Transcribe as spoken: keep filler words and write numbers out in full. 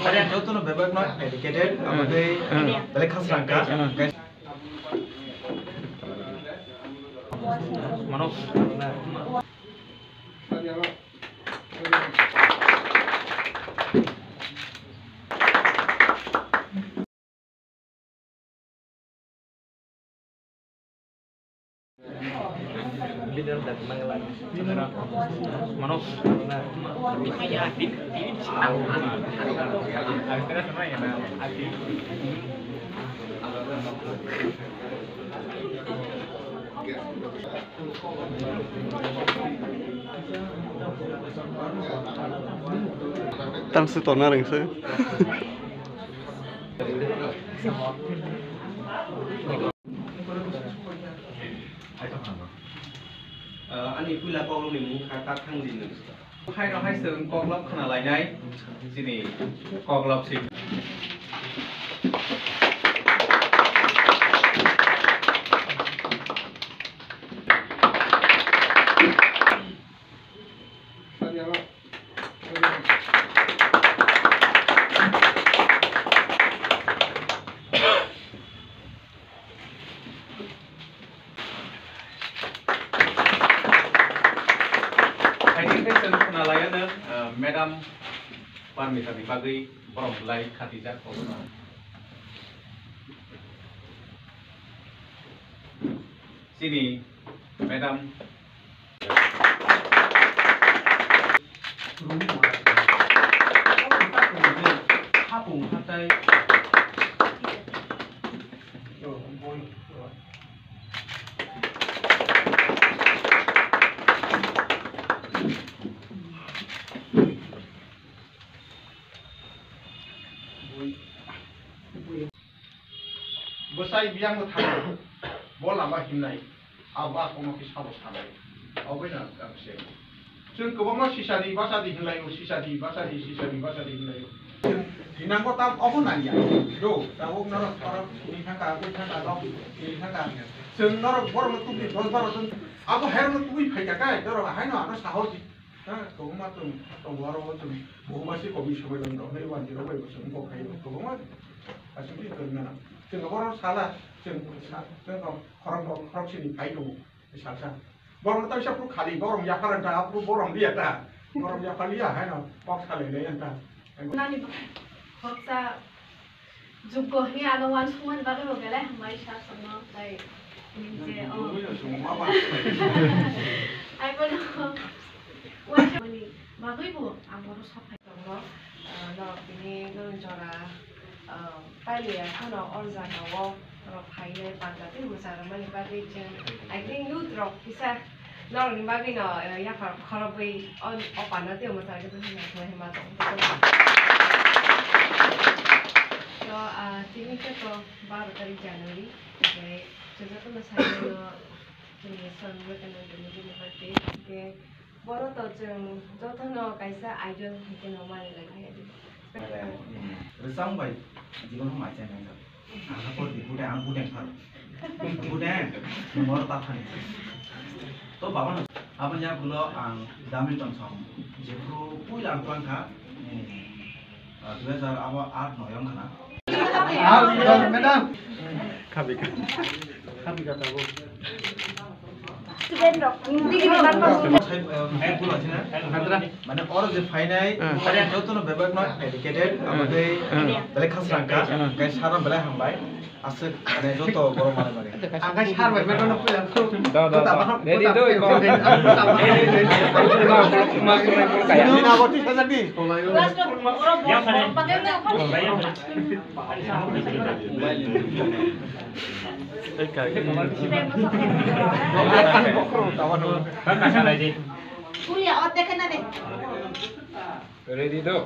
Jotono bebak no educated, hmm, aboni, hmm, belai khasrang kha. Hmm. Mano. Tang se tona rengse. Ani puila kokrokni mung kha Kathang Dinu. Hai no hai chwng koklop khna lainai chini koklop si. Haikhe chwng khna laiya no, ah, Madam Parmita ni bagwi borom belai khatijak kono. Chini Madam. Bwsai biyang bo thangwi bo lama himnai, abo a kokno khe sabo sanai. Abo bai na ang se. Chwng kwbangma sisadi basadi hinlaio, sisadi basadi, sisadi basadi hinlaio. Hinango tam obo nangya. Do, tabuk norok khorok sini thangka, ui thangka, rok sini thangka. Chwng norok borokno tubui dos baro jon, abo hairokno tubui phaikha khe, norok haino ano sahos di. Ha, kwbangma chwng tongo, aro o chwng buhuma si komi somoi rok rok nai wanjwi rok bai bo chwng kok khai kwbangma aswk khe kwrwngna. Chwng abo rok sala, chwng sa, chwng rok khorok rok, khorok sini phai tongo, salsa. Borok no taisa phuru khali, borok yaphar ta, aphuru borok liya ta, borok yaphar liya, haino kok salai lai ta. Nani khoroksa Jukgo hwnwi ano uansukmani bagwi bo belai hambai sir songno, tai je, oh. Ai bono uansukmani bagwi bo ang bono sok phai tongo, ah, norok tini nwng jora, ah, pailiya phano o jagao norok phainai panda tei mwchang rwmani bagwi chwng, I think, youth rok kisa Norokni bagwino, eh, yaphar khorokbwi o, o panda tei mwchang tei hwnwi hwnwi ma tong. So, ah, tini khe to baro tarik January, hwnkhe chwng jotono sai mano chwngni Swami Vivekananda ni birthday, hwnkhe bono to chwng jotono kaisa idol hai kheno mani lai kha. Rwchapmung bai jibon hwnwi ma chai nai. Ang kha pori di, budeng, ang budeng phano. Budeng, nwng oro ta thani. To baba no, aboni yagulo ang damri tong song. Jephru puila ang twlang kha, eh, ah, dui hajar abo aat noi wng khna. Ah, madam. Khabi kha. Khabi kha tabuk. Student rok, digi ni bangma. Mane oro je phainai, jotono bebak no educated, aboni belai khasrang kha, kai sara belai hambai, aswk mane joto borok mane mane. Ang kai sar bai beto no puya. Da, da, da. Ready do, iko. Mas, mas, mas, kaya. Ini na boti saja di. Class rok, rok, rok, rok, rok, rok, rok, rok, rok, rok, Ready do.